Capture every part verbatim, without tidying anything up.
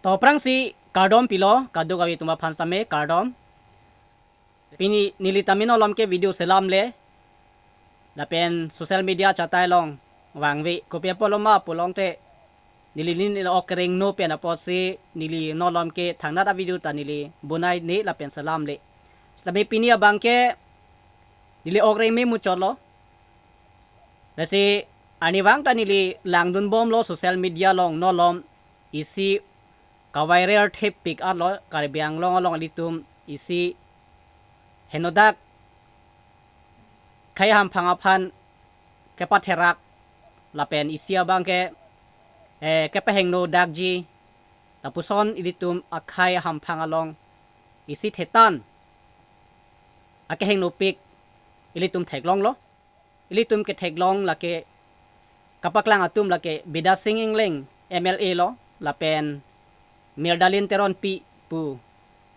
To aphrangsi kardom pilo, kadokave atum aphan sitame kardom. Pini neli tame non malom ke video selamle, lapen social media achatai along vangve. Kopi apotlo ma pulote neli nin ok kereng no pen apotsi neli non malom ke thangnat avideo ta neli bonaine lapen selamle. Sitame pini abang ke neli ok reng me muchotlo. Lasi arnivang ta neli langdunbomlo social media along non malom isi kaviral thepik arlo Karbi Anglong along ilitum isi henodak khei hamphang aphan kepatherak lapen isi abang ke, eh, kepahingno dakji lapuson ilitum akhei hamphang along isi thetan akehingnopik ilitum theklonglo. Ilitum ketheklong lake kapaklang atum lake Bidya Sing Engleng M L A lo, lapen Mirdalin Teronpi pu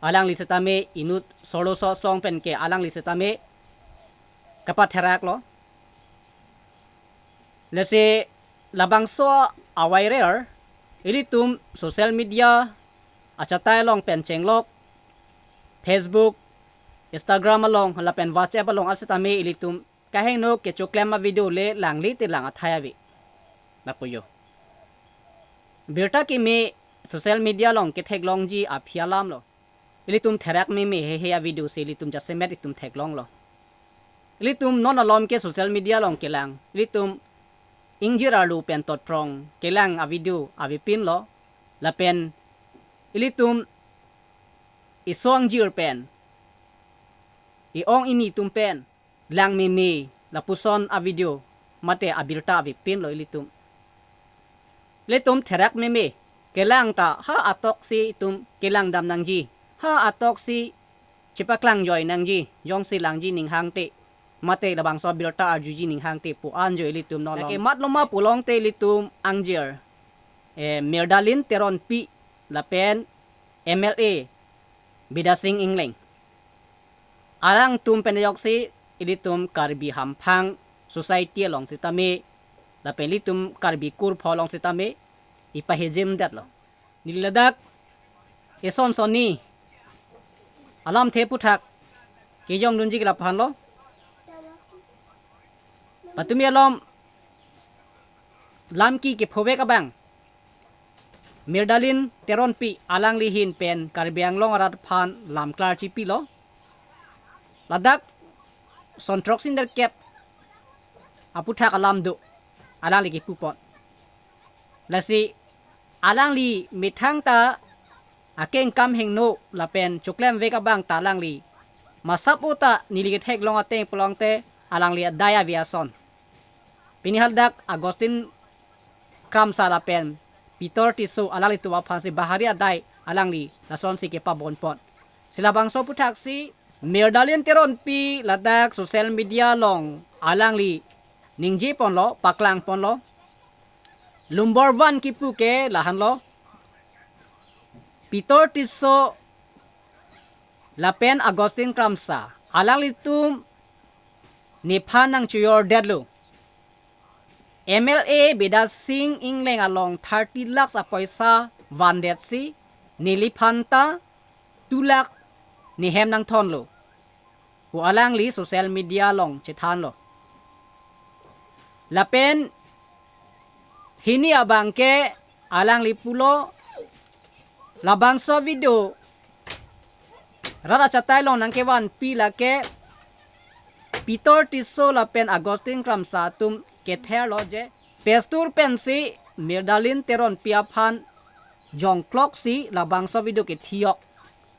alangli sitame inut solo so song pen ke alangli sitame kapatheraklo. Lasi labangso aviral ilitum social media achatai along pen chenglok, Facebook, Instagram along lapen WhatsApp along asitame ilitum kahingno kechoklem avideo le langle te lang athai ave. Lapu jo. Birta keme social media along ketheklongji aphi alamlo. Ilitum therak meme hehe avideo si ilitum jasemet itum theklonglo. Ilitum non malom ke social media along kelang, ilitum ingjir arlo pen totprong kelang avideo avepinlo. Lapen ilitum iso angjir pen, i-ong ini atum pen lang meme lapuson avideo mate abirta avepinlo ilitum. Ilitum therak meme, kelang ta ha atoksi itum kelang dam nangji, ha atoksi chepaklang joi nangji, jongsi langji ning hangte, mate labangso abirta arjuji ning hangte pu anjo ilitum non malom. Lake matlo ma pulote ilitum angjir, eh, Mirdalin Teronpi lapen M L A Bidya Sing Engleng, alangtum pen ajoksi ilitum Karbi hamphang society along sitame lapen ilitum Karbi kurpho along sitame ipahejim detlo. Neli ladak eson sonni alamthe aputhak kejongdunji ke laphanlo. Patumi alom lamki kephovek abang Mirdalin Teronpi alangli ahin pen Karbi Anglong arat aphan lam klar chipilo. Ladak son throksi nerkep aputhak alam do alangli kepupon. Lasi alangli methang ta akengkam hingno lapen choklemvek abang ta alangli masap uta neli ketheklong ateng pulote alangli adai ave ason. Pini hadak Augustine Kramsa lapen Peter Tisso alanglitum aphansi bahari adai alangli lasonsi kepabonpon. Si labangso aputhaksi Mirdalin Teronpi ladak social media along alangli ningjeponlo, paklangponlo. Lumbor van kipu ke lahanlo. Peter Tisso lapen Augustine Kramsa alanglitum nephan nangchojordetlo. M L A Bidya Sing Engleng along thirty lakhs apoisa vandetsi neliphan ta two lakh nehem nangthonlo pu alangli social media along chethanlo. Lapen hini abang ke alangli pulo labangso video rat achatai along nangkevanpi lake Peter Tisso lapen Augustine Kramsa atum ketherlo je pestur pensi Mirdalin Teronpi aphan jongkloksi labangso video kethijok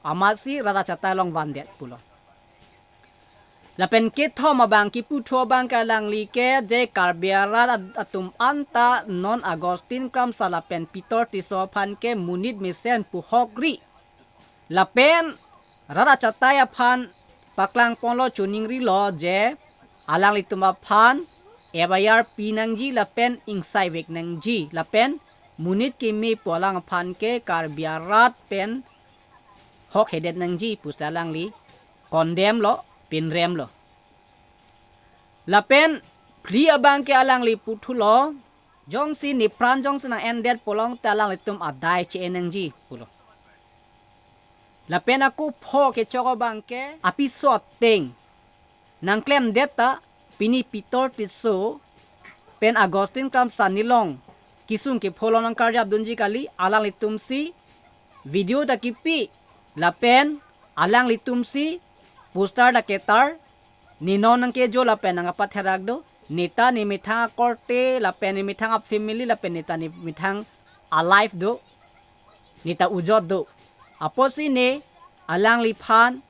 amatsi rat achatai along vandet pulo. Lapen kethom abang kiputhu abang ke alangli ke je Karbi arat at-, atum anta non Augustine Kramsa lapen Peter Tisso aphan ke monit mesen pu hokri. Lapen rat achatai aphan paklangponlo, choningrilo je alanglitum aphan F I R pinangji lapen ingsaivek nangji lapen monit keme pu alang aphan ke Karbi arat pen hok hedet nangji pusi alangli condemn lo, pinremlo. Lapen phli abang ke alangli puthulo, Jongsi nepran jongsi nang-endet pulote alanglitum adai che-en nangji pulo. Lapen ako pho kechok abangke apiso ateng nangklemdet ta pini Peter Tisso pen Augustine Kramsa nelong kesung kepho along nangkarjapdunji kali, alanglitumsi video ta kepi lapen alanglitumsi poster ta ketar, ne non nangkejo lapen nangkapatherak do, ne ta nemethang akorte lapen nemethang afamily lapen ne ta nemethang alife do, ne ta ujot do. Apotsi ne alangliphan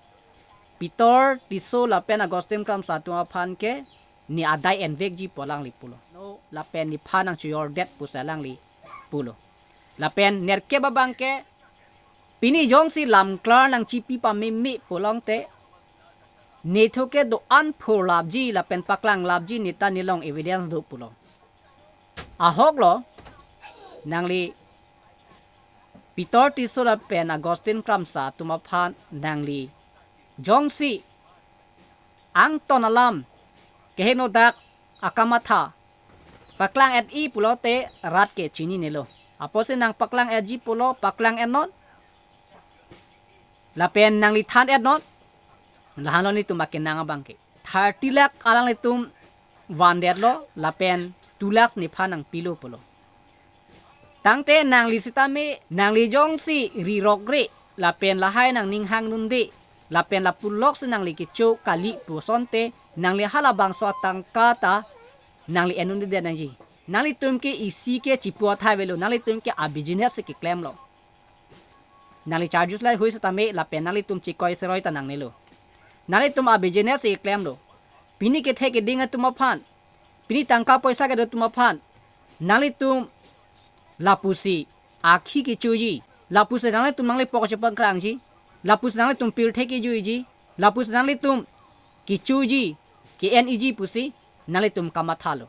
Peter Tisso lapen Augustine Kramsa atum aphan ke ne adai envekji pu alangli pulo. No, lapen nephan nangchojordet pusi alangli pulo. Lapen nerkep abangke pini jongsi lamklar nangchipi pameme pulote nethu ke do-an phurlapji lapen paklanglapji, ne ta nelong evidence do pulo. Ahoklo, nangli Peter Tisso lapen Augustine Kramsa atum aphan nangli jongsi angton alam kehenodak akamatha paklang-et-i pulote rat ke chininelo. Apotsi nangpaklang-etji pulo, paklang-etnon. Lapen nangli than-etnon. Lahenlo netum akenang abangke. Thirty lakh alanglitum vandetlo lapen two lakhs nephan nangpilo pulo. Tangte nangli sitame, nangli jongsi rirokre lapen lahai nangning hangnunde lapen lapuloksi nangli kecho kali pu asonte, nangli halabangso atangka ta nangli en-un-edet nangji. Nanglitum ke isi ke chipu athai avelo, nanglitum ke abusiness si keklemlo. Nangli charges lai hui sitame lapen nanglitum chikoi seroi ta nangnelo. Nanglitum abusiness si keklemlo. Pini kethe keding atum aphan, pini tangka poisa kedo atum aphan nanglitum lapusi akhi kechoji, lapusi nanglitum nangli pok chepangkrangji, lapusi nanglitum pirthe kejuiji, lapusi nanglitum kechoji, ke-en-iji pusi nanglitum kamathalo.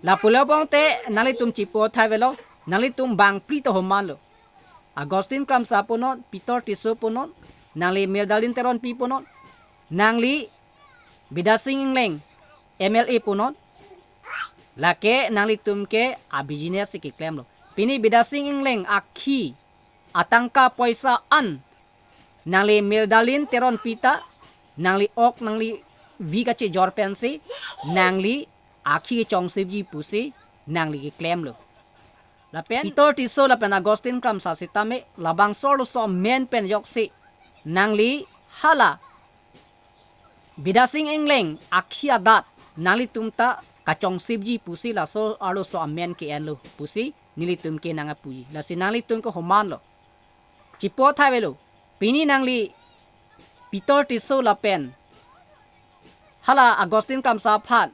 Lapulo pongte nanglitum chipu athai avelo, nanglitum bangphli ta homanlo. Augustine Kramsa punon, Peter Tisso punon, nangli Merdalin Teronpi punon, nangli Bidya Sing Engleng M L A punon, lake nanglitum ke abusiness si keklemlo. Pini Bidya Sing Engleng akhi atangka poisa an nangli Merdalin Teronpi ta, nangli ok nangli vi kachejor pensi nangli akhi kechongsipji pusi nangli keklemlo. Lapen Peter Tisso lapen Augustine Kramsa sitame labangso arloso amen pen joksi nangli hala Bidya Sing Engleng akhi adat nanglitum ta kachongsipji pusi laso arloso amen ke-enlo pusi nelitum ke nangkepuji. Lasi nanglitum ke homanlo. Chipu athai avelo. Pini nangli Peter Tisso lapen hala Augustine Kramsa aphan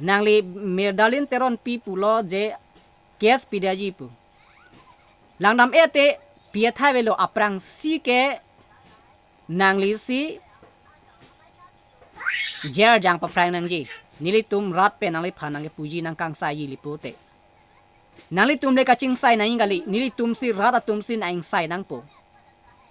nangli Merdalin Teronpi pulo je case pidetji pu. Langdam-e te pi athai avelo, aphrangsi ke nanglisi jail jang paphrang nangji. Nelitum rat pen nangliphan nangkepuji nangkangsaiji li pute. Nanglitum le kachingsai nangji kali, nelitumsi rat atumsi nang-ingsai nangpo.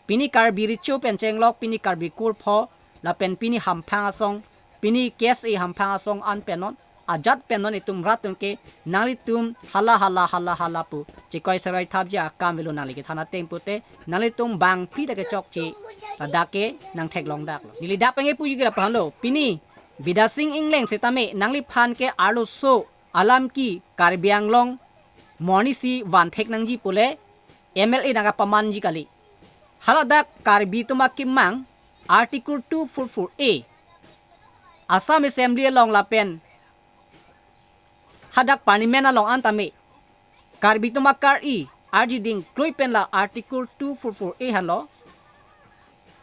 Pini Karbi recho pen chenglok, pini Karbi kurpho, lapen pini hamphang asong, pini K S A hamphang asong an pen non, ajat pen non itum rat atum ke, nanglitum hala hala hala hala pu chikoi seroi thapji akam avelo nangli kethan ateng pute, nanglitum bangphli ta kechokche, ladak ke nangtheklongdaklo. Neli dak pen nangkepuji ke lapu-anlo, pini Bidya Sing Engleng sitame nangliphan ke arloso alam ke Karbi Anglong monisi vanthek nangji pule M L A nangkapamanji kali. Haladak Karbi atum akemang Article two four four A Assam Assembly along lapen hadak Parliament along an tame Karbi atum akar-i arjiding klui pen la Article two four four A henlo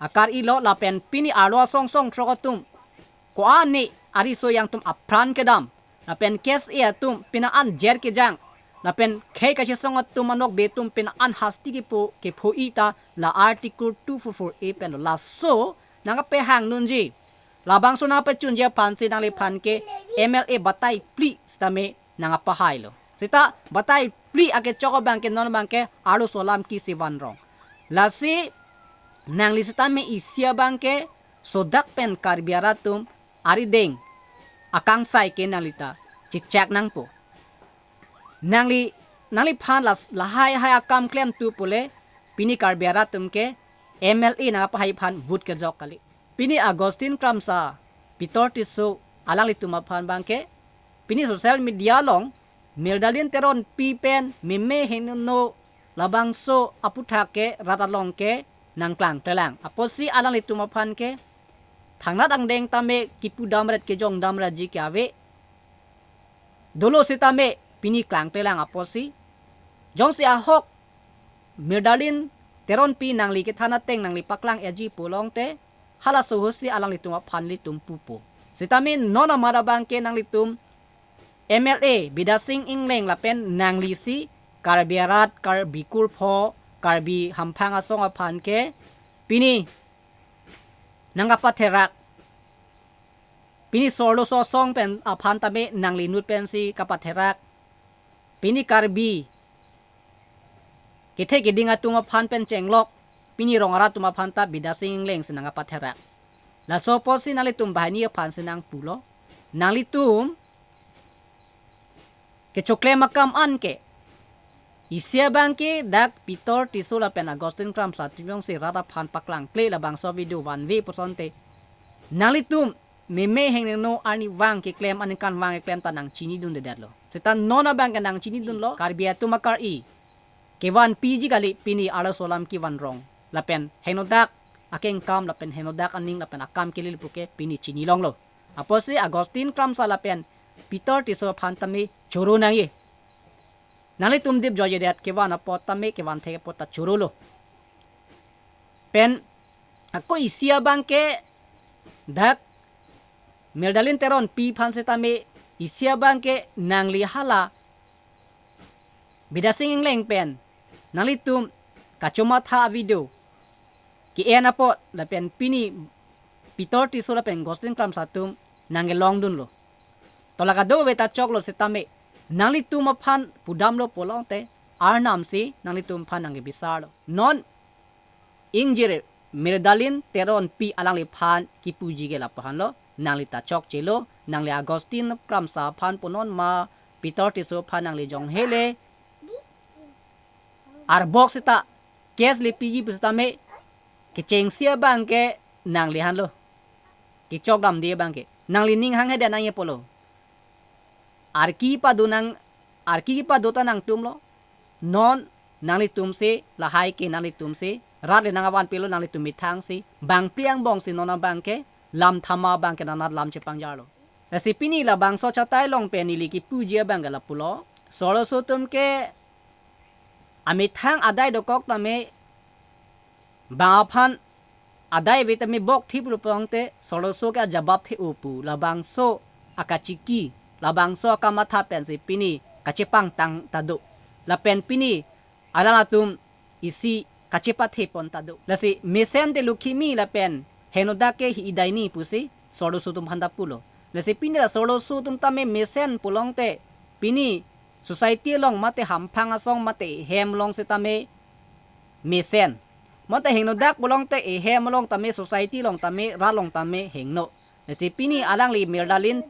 akar-ilo lapen pini arlo asong song throk atum ko-an ne ariso yang atum apran kedam lapen K S A atum pina an jail kejang lapen khei kachesong atum anokbe atum pina an hasti kepo kepho-i ta la Article two four four A penlo. Laso nangkapehang nunji, labangso nangpachunji aphansi nangliphan ke M L A batai phli sitame nangkapahailo. Seta batai phli akechok abang ke non abang ke arloso alam ke si vanrong. Lasi nangli sitame isi abang ke sodak pen Karbi arat atum arideng akangsai ke nangli ta chechak nangpo. Nangli, nangliphan las, lahai hai akam klemtu pule, pini Karbi arat atum ke M L A nangpahai aphan vote kejok kali. Pini Augustine Kramsa, Peter Tisso, alanglitum aphan abangke, pini social media along, Merdalin Teronpi pen meme hingno labangso aputhak ke rat along ke nangklangklelang. Apotsi alanglitum aphan ke thangnat angdeng tame kipudamret kejongdamretji ke ave. Dolo sitame pini klangklelang apotsi. Jongsi ahok Merdalin Teronpi nangli kethan ateng nangli paklang-eji pulongte, halaso ahutsi alanglitum aphan ilitum pupo. Sitame non amat abangke nanglitum M L A Bidya Sing Engleng lapen nanglisi Karbi arat, Karbi kurpho, Karbi hamphang asong aphan ke pini nangkapatherak. Pini Sorloso asong pen aphan tame nangli inut pensi kapatherak. Pini Karbi kethe keding atum aphan pen chenglok, pini rong arat atum aphan ta Bidya Sing Engleng si nangkapatherak. Laso apotsi nanglitum banghini aphan si nangpulo. Nanglitum kechoklem akam an ke, isi abangke dak Peter Tisso lapen Augustine Kramsa atum jongsi rat aphan paklangkle labangso video vanve pusonte, nanglitum meme hingno arnivang keklem, aningkanvang keklem ta nangchinidundedetlo. Seta non abangke nangchinidunlo, Karbi atum akar-i kevanpiji kali pini arloso alam kevan rong. Lapen hingnodak akengkam lapen hingnodak aning lapen akam kelele puke pini chinilonglo. Apotsi Augustine Kramsa lapen Peter Tisso aphan tame choro nangji. Nanglitum dip joijedet, kevan apot tame, kevan thek apot ta chorolo. Pen ako isi abangke dak Merdalin Teronpi aphan sitame, isi abangke nangli hala Bidya Sing Engleng pen nanglitum kachomatha video ke-en apot lapen pini Peter Tisso lapen Augustine Kramsa atum nangkelongdunlo. Tola kadokave ta choklo sitame, nanglitum aphan pudamlo pulongte, Arnam si nanglitum aphan nangkebisarlo. Non ingjir Merdalin Teronpi alangliphan kipuji ke lapu-anlo, nangli ta chokchelo, nangli Augustine Kramsa aphan punon ma, Peter Tisso aphan nangli jonghele, arbok seta case le piji pusitame, kechengsi abangke nangli-anlo. Kechokdamde abangke. Nangli ning hanghedet nangji pulo. Arki pado nang, arki pado ta nangtumlo. Non nanglitum si, lahai ke nanglitum si, rat le nangvanpelo nanglitum methang si, bangpli angbong si non abangke, lam thama abangke nanat lam chepangjarlo. Lasi pini labangso achatai along pen neli kipuji abangke lapulo. Sorloso atum ke amethang adai dokok tame, bang aphan adai ave tame bok thiplo pulongte, Sorloso ke ajabap the-o pu, labangso akachiki, labangso akamatha pensi pini kachepangtang ta do. Lapen pini alangtum isi kachepathepon ta do. Lasi mesen te lukhimi lapen hingnodak ke hi-i daini pusi Sorloso atum aphan ta pulo. Lasi pini la Sorloso atum tame mesen pulongte, pini society along mate hamphang asong mate ehem along sitame mesen. Mate hingnodak pulongte ehem along tame, society along tame, rat along tame hingno. Lasi pini alangli Merdalin,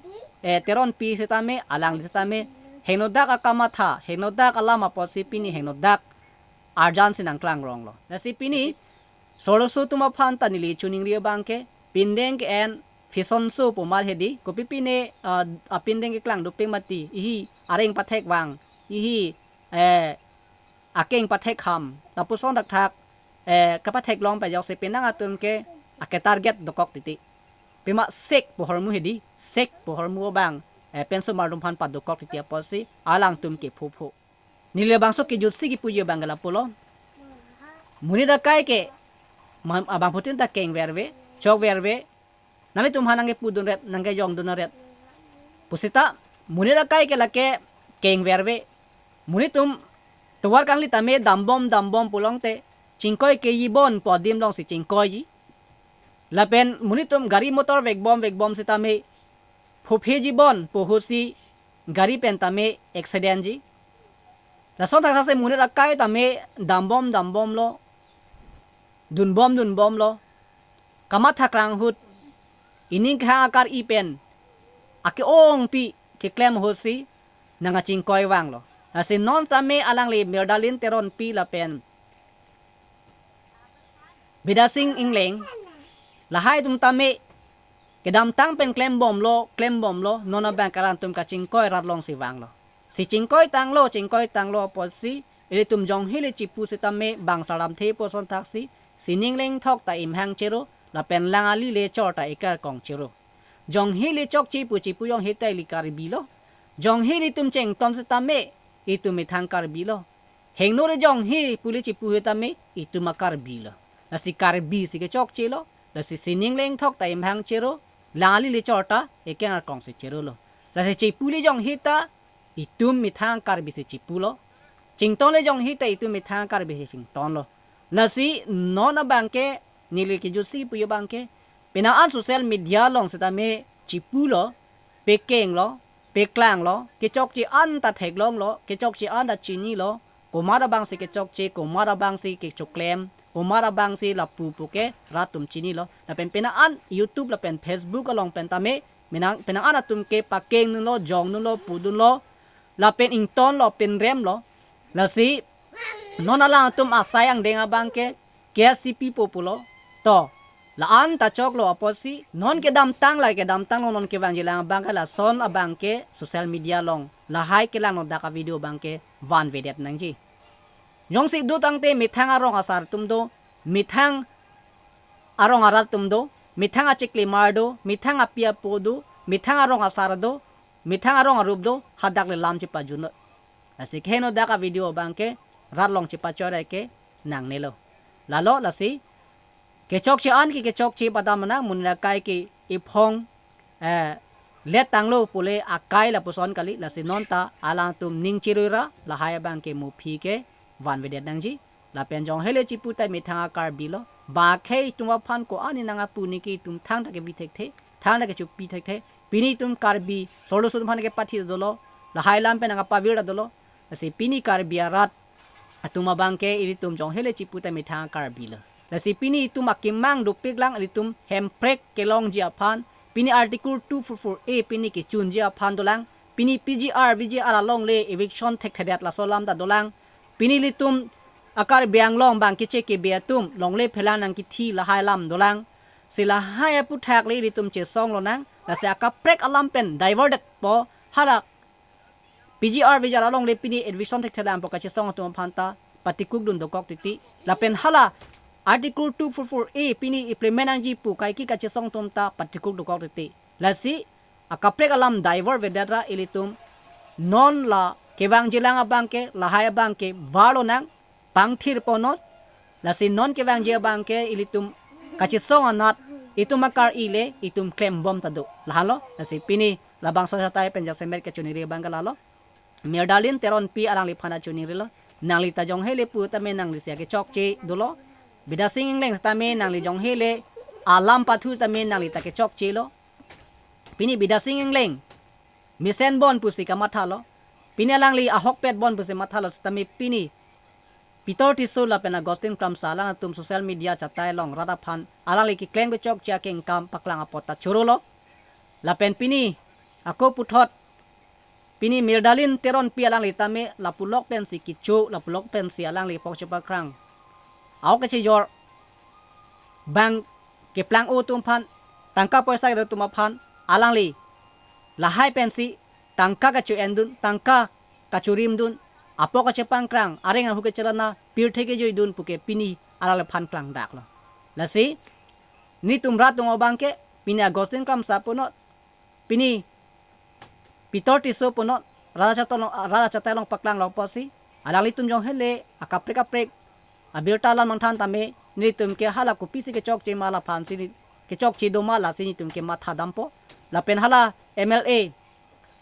eh, Teronpi sitame, alangli sitame hingnodak akamatha, hingnodak alam apotsi pini hingnodak arjan si nangklangronglo. Lasi pini Sorloso atum aphan ta neli choningri abangke, pindeng ke-en fashion show pu amat hedi, kopi pine, ah, apindeng keklang dopik mati, ihi areng pathekvang, ihi, eh, akeng pathekham, lapuson thakthak, eh, kapatheklong pajok si penang atum ke ake target dokok titi. Pima sek pu ahormu hedi, sek pu ahormu abang, eh, penso mardum aphan padokok titi apotsi alangtum ke phopho. Neli labangso kejutsi kipuji abangke lapulo. Monit akai ke, ma-, abangphutin ta kengverve, chokverve, nanglitum aphan nangkepudunret, nangkejongdunret pusita, monit akai ke lake kengverve. Monit atum tovar kangli tame dambom dambom pulongte, chingkoi kejibon pu adim alongsi chingkoiji. Lapen monit atum gari motor vekbom vekbom sitame, phophe jibon pu ahutsi gari pen tame accident ji. Lason thakthak si monit akai tame dambom dambomlo, dunbom dunbomlo. Kamatha krang ahut, ining kehang akar-i pen ake-ongpi keklem ahutsi nangkachingkoi vanglo. Lasi non tame alangli Miralin Teronpi lapen Bidya Sing Engleng, lahai atum tame kedamtang pen klembomlo, klembomlo, non abang ke alangtum kachingkoi rat alongsi vanglo. Si chingkoi tanglo, chingkoi tanglo apotsi, ilitum jonghili chipu sitame bang salamthe puson thaksi, sining lengthok ta imhang chero, lapen lang ali le chor ta eker kong chero. Jonghili chokche pu chipu jonghita ili Karbi lo. Jonghili itum chengton sitame, itum methang Karbi lo. Hingno le jonghi pule chipu sitame, itum a-Karbi lo. Lasi Karbi si kechokche lo, lasi sining lengthok ta imhang chero, lang ali le chor ta eker kong si chero lo. Lasi chipu le jonghita, itum methang Karbi si chipulo. Chington le jonghita itum methang Karbi si chingtonlo. Lasi non abang ke neli kejutsi pu abang ke, penang an social media along sitame chipulo, pekenglo, peklanglo, kechokche an ta theklonglo, kechokche an ta chinilo, komat abang si kechokche, komat abang si kechoklem, komat abang si lapu puke rat atum chinilo. Lapen penang an YouTube lapen Facebook along pen tame, menang, penang an atum ke pakengdunlo, jongdunlo, pudunlo, lapen ingtonlo, penremlo. Lasi non alangtum asai angdeng abang ke K S C P po pulo. To, la-an ta choklo apotsi, non kedamtang la kedamtanglo, non kevangjilang abang ke lason abang ke social media along, lahai kelang no dak a-video abang ke vanvedet nangji. Jongsi do tangte methang arong asar atum do, methang arong arat atum do, methang achiklimar do, methang api apo do, methang arong asar do, methang arong arup do, hadak le lam chepajunlo. Lasi keheno dak a-video abang ke rat along chepachor ke nangnelo. Lalo lasi kechokche an ke kechokche padam nang, monit akai ke iphong, eh, let tanglo pule akai lapuson kali, lasi non ta alangtum ning chirui ra lahai abang ke muphi ke vanvedet nangji. Lapen jonghile chipu ta methang a-Karbi lo. Ba khei itum aphan ko-an inang apu ni ke itum thangta kevi thekthe, thangta kechopi thekthe. Pini itum Karbi solution aphan kepathi dolo, lahai lam pen nang apavir dolo. Lasi pini Karbi arat atum abang ke ilitum jonghile chipu ta methang Karbi lo. Lasi pini itum akemang dopiklang, ilitum hemprek kelongji aphan, pini Article two four four A pini kechunji aphan dolang, pini P G R, V G R along le eviction thekthedet laso lam ta dolang. Pini ilitum a-Karbi Anglong abang keche kebe atum longle phelang nangkithi lahai lam dolang. Si lahai aphuthak le ilitum chesong lonang, lasi akaprek alam pen diverted po, hala P G R V G R along le pini eviction thekthedet lam po kachesong atum aphan ta patikuk dun dokok titi. Lapen hala Article two four four A pini implement nangji pu kaike kachesong atum ta patikuk dokok titi. Lasi akaprek alam divert vedet ra ilitum non la kevangjilang abang ke, lahai abang ke var lonang, pangthir ponot. Lasi non kevangji abang ke ilitum kachesong anat itum akar-i le itum klembom ta do. Lahenlo, lasi pini labangso achatai pen jasemet kechoningri abang ke lalo. Miralin Teronpi alangliphan ta choningrilo. Nangli ta jonghile pu tame nangli si akechokche dolo. Bidya Sing Engleng tame nangli jonghile alam pathu tame nangli ta kechokche lo. Pini Bidya Sing Engleng mesen bon pusi kamathalo. Pini alangli ahokpet bon pusi mathalo, sitame pini Pitor Tisso lapen Augustine Kramsa alangtum social media achatai along rat aphan alangli keklem kechokche akengkam paklang apot ta chorolo. Lapen pini ako puthot pini Miralin Teronpi alangli tame lapulok pensi kecho, lapulok pensi alangli pok chepakrang, ahok kachejor, bang keplang-o atum aphan, tangka poisa kedo atum aphan alangli lahai pensi tangka kacho-endun, tangka kachorimdun, apok kachepakrang, areng ahu kachelana, pirthe kejoidun puke pini alangliphan klangdaklo. Lasi nelitum rat atum abang ke pini Augustine Kramsa ponot, pini Pitor Tisso ponot, rat achatai along, rat achatai along paklanglo apotsi alanglitum jonghile akaprek kaprek abirta alam nangthan tame nelitum ke hala kopisi kechokche ma, laphansi neli kechokche do ma, lasi nelitum ke matha dampo. Lapen hala M L A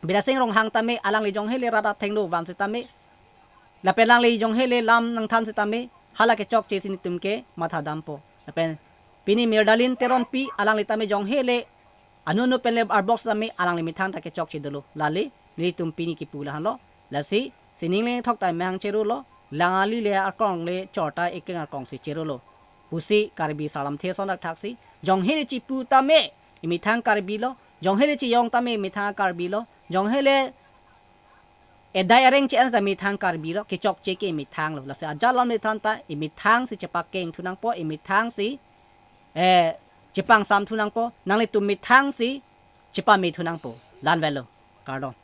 Bidya Sing Ronghang tame alangli jonghile rat athengno van sitame, lapen alangli jonghile lam nangthan sitame hala kechokche si nelitum ke matha dampo. Lapen pini Miralin Teronpi alangli tame jonghile anunu pen le arbok sitame alangli methang ta kechokche dolo. Lale nelitum pini kipu lahenlo. Lasi sining lengthok ta imhang cherolo, lang ali le akong le chor ta eker kong si cherolo pusi Karbi salamthe ason dak thaksi. Jonghile chipu tame imethang Karbi lo, jonghile chejong tame imethang Karbi lo, jonghile edai areng che-en ta methang Karbi lo, kechokche ke methang lo. Lasi ajat alam le than ta, emethang si chepakeng thu nangpo, emethang si, eh, chepangsam thu nangpo, nanglitum methang si chepame thu nangpo. La-an avelo, kardom.